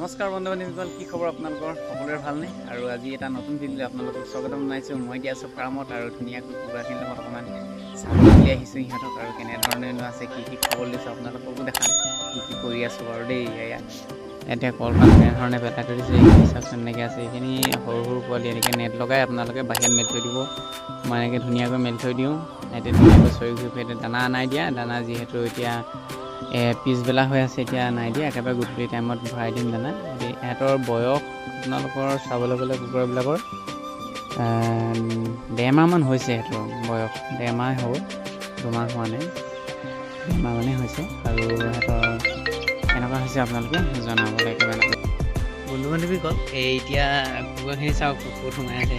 নমস্কাৰ বন্ধু বান্ধৱীসকল, কি খবৰ আপোনালোকৰ? সকলোৰে ভালনে? আৰু আজি এটা নতুন ভিডিঅ'লৈ আপোনালোকক স্বাগতম জনাইছোঁ। মই এতিয়া আছোঁ ফাৰ্মত আৰু ধুনীয়াকৈ কুকুৰাখিনিৰ লগত অকণমান চাবলৈ বুলি আহিছোঁ সিহঁতক, আৰু কেনেধৰণেনো আছে, কি কি খাবলৈ দিছোঁ আপোনালোককো দেখাম, কি কি কৰি আছোঁ বাৰু দেই। এয়া এতিয়া কলপাত কেনেধৰণে পেলাই থৈ দিছোঁ, এইখিনি চাওকচোন এনেকৈ আছে। এইখিনি সৰু সৰু পোৱালি, এনেকৈ নেট লগাই আপোনালোকে বাহিৰত মেলি থৈ দিব। মই এনেকৈ ধুনীয়াকৈ মেলি থৈ দিওঁ, এতিয়া ধুনীয়াকৈ চৰি ঘূৰি ফুৰে। এতিয়া দানা নাই দিয়া, দানা যিহেতু এতিয়া পিছবেলা হৈ আছে, এতিয়া নাই দিয়া, একেবাৰে গধূলি টাইমত ভৰাই দিম দানা। ইহঁতৰ বয়স আপোনালোকৰ চাবলৈ গ'লে কুকুৰাবিলাকৰ 1.5 মাহমান হৈছে। সিহঁতৰ বয়স 1.5 মাহ হ'ব, 2 মাহ হোৱা নাই, 1.5 মাহ মানেই হৈছে। আৰু সিহঁতৰ কেনেকুৱা হৈছে আপোনালোকে জনাবলৈ একেবাৰে নাপাহৰিব। বন্ধু বান্ধৱীসকল, এই এতিয়া কুকুৰাখিনি চাওক ক'ত সোমাই আছে।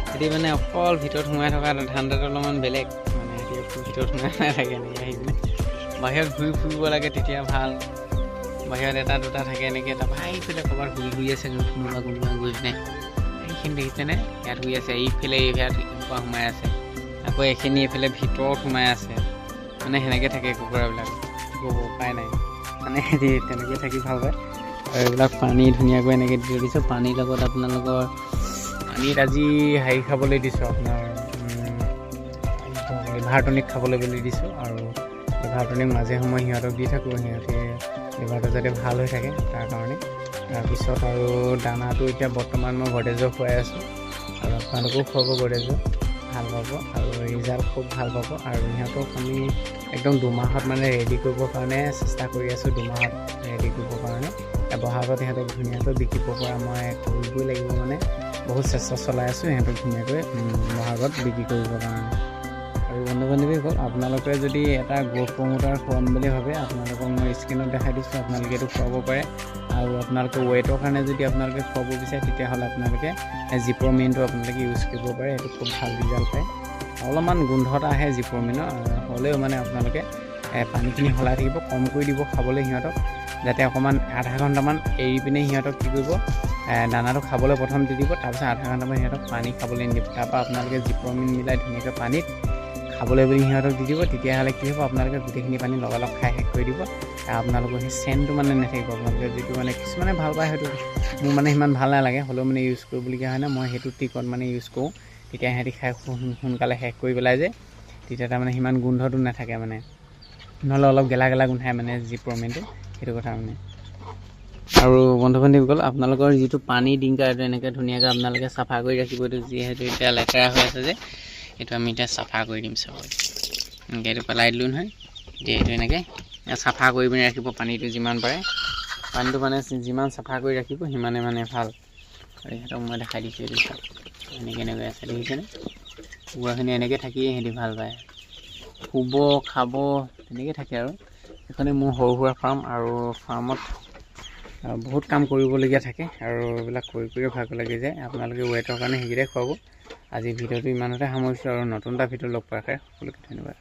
সিহঁতি মানে অকল ভিতৰত সোমাই থকা ধান্দাটো অলপমান বেলেগ, মানে সিহঁতি ভিতৰত সোমাই সোমাই থাকে। এনেকৈ আহি পিনে বাহিৰত ঘূৰি ফুৰিব লাগে, তেতিয়া ভাল। বাহিৰত এটা দুটা থাকে এনেকৈ, তাৰপৰা এইফালে ক'ৰবাত ঘূৰি ঘূৰি আছে কোনোবা কোনোবা গৈ পিনে। এইখিনি দেখিছেনে? ইয়াত শুই আছে, এইফালে ইয়াত এনেকুৱা সোমাই আছে, আকৌ এইখিনি এইফালে ভিতৰত সোমাই আছে। মানে সেনেকৈ থাকে কুকুৰাবিলাক, কি ক'ব উপায় নাই, মানে সিহঁতি তেনেকৈ থাকি ভাল পায়। আৰু এইবিলাক পানী ধুনীয়াকৈ এনেকৈ দি দিছোঁ। পানীৰ লগত আপোনালোকৰ পানীত আজি হেৰি খাবলৈ দিছোঁ, আপোনাৰ লিভাৰ টনিক খাবলৈ বুলি দিছোঁ। আৰু লিভাৰ টনিক মাজে সময়ে সিহঁতক দি থাকোঁ, সিহঁতে লিভাৰটো যাতে ভাল হৈ থাকে তাৰ কাৰণে। তাৰপিছত আৰু দানাটো এতিয়া বৰ্তমান মই গডৰেজৰ খুৱাই আছোঁ, আৰু আপোনালোকেও খুৱাব গডৰেজৰ, ভাল পাব আৰু ৰিজাল্ট খুব ভাল পাব। আৰু সিহঁতক আমি একদম 2 মাহত মানে ৰেডি কৰিবৰ কাৰণে চেষ্টা কৰি আছোঁ। 2 মাহত ৰেডি কৰিবৰ কাৰণে বহাগত সিহঁতক ধুনীয়াকৈ বিকিব পৰা মই কৰিবই লাগিব, মানে বহুত চেষ্টা চলাই আছোঁ সিহঁতক ধুনীয়াকৈ বহাগত বিক্ৰী কৰিবৰ কাৰণে। আৰু বন্ধু বান্ধৱীসকল, আপোনালোকে যদি এটা গ্ৰ'থ প্ৰমোটাৰ খুৱাম বুলি ভাবে, আপোনালোকক মই স্ক্ৰীণত দেখাই দিছোঁ, আপোনালোকে এইটো খুৱাব পাৰে। আৰু আপোনালোকে ৱেইটৰ কাৰণে যদি আপোনালোকে খুৱাব বিচাৰে, তেতিয়াহ'লে আপোনালোকে জিপ্ৰমিনটো আপোনালোকে ইউজ কৰিব পাৰে। সেইটো খুব ভাল ৰিজাল্ট পায়। অলপমান গোন্ধ এটা আহে জিপ্ৰমিনৰ, হ'লেও মানে আপোনালোকে পানীখিনি সলাই থাকিব, কম কৰি দিব খাবলৈ সিহঁতক, যাতে অকণমান আধা ঘণ্টামান এৰি পিনে সিহঁতক কি কৰিব, দানাটো খাবলৈ প্ৰথম দি দিব, তাৰপিছত আধা ঘণ্টামান সিহঁতক পানী খাবলৈ নিদিব। তাৰপৰা আপোনালোকে জিপ্ৰমিন মিলাই ধুনীয়াকৈ পানীত খাবলৈ বুলি সিহঁতক দি দিব। তেতিয়াহ'লে কি হ'ব, আপোনালোকে গোটেইখিনি পানী লগালগ খাই শেষ কৰি দিব। আপোনালোকৰ সেই চেনটো মানে নাথাকিব। আপোনালোকে যিটো মানে কিছুমানে ভাল পায়, সেইটো মোৰ মানে সিমান ভাল নালাগে, হ'লেও মানে ইউজ কৰিবলগীয়া হয় না, মই সেইটো ট্ৰিকত মানে ইউজ কৰোঁ। তেতিয়া সিহঁতি খাই সোনকালে শেষ কৰি পেলাই যে, তেতিয়া তাৰমানে সিমান গোন্ধটো নাথাকে। মানে নহ'লে অলপ গেলা গেলা গোন্ধায় মানে জিপ্ৰমিনটো, সেইটো কথা মানে। আৰু বন্ধু বান্ধৱীসকল, আপোনালোকৰ যিটো পানী ডিংকাৰ, এইটো এনেকৈ ধুনীয়াকৈ আপোনালোকে চাফা কৰি ৰাখিব। এইটো যিহেতু এতিয়া লেতেৰা হৈ আছে যে, এইটো আমি এতিয়া চাফা কৰি দিম চাব। এনেকৈ এইটো পেলাই দিলোঁ নহয়, এতিয়া এইটো এনেকৈ চাফা কৰি পিনে ৰাখিব পানীটো যিমান পাৰে। পানীটো মানে যিমান চাফা কৰি ৰাখিব, সিমানে মানে ভাল। আৰু ইহঁতক মই দেখাই দিছোঁ, এইটো চাওক, এনেকৈ এনেকৈ আছে, দেখিছেনে? কুকুৰাখিনি এনেকৈ থাকিয়ে সিহঁতি ভাল পায়, শুব, খাব, তেনেকৈ থাকে। আৰু এইখনে মোৰ সৰু সুৰা ফাৰ্ম, আৰু ফাৰ্মত বহুত কাম কৰিবলগীয়া থাকে, আৰু এইবিলাক কৰি কৰিয়ে ভাগৰ লাগি যায়। আপোনালোকে ৱেটৰ কাৰণে সেইকেইটাই খুৱাব। আজি ভিডিঅ'টো ইমানতে সামৰিছোঁ, আৰু নতুন এটা ভিডিঅ' লগ পোৱাৰ আশাৰে সকলোকে ধন্যবাদ।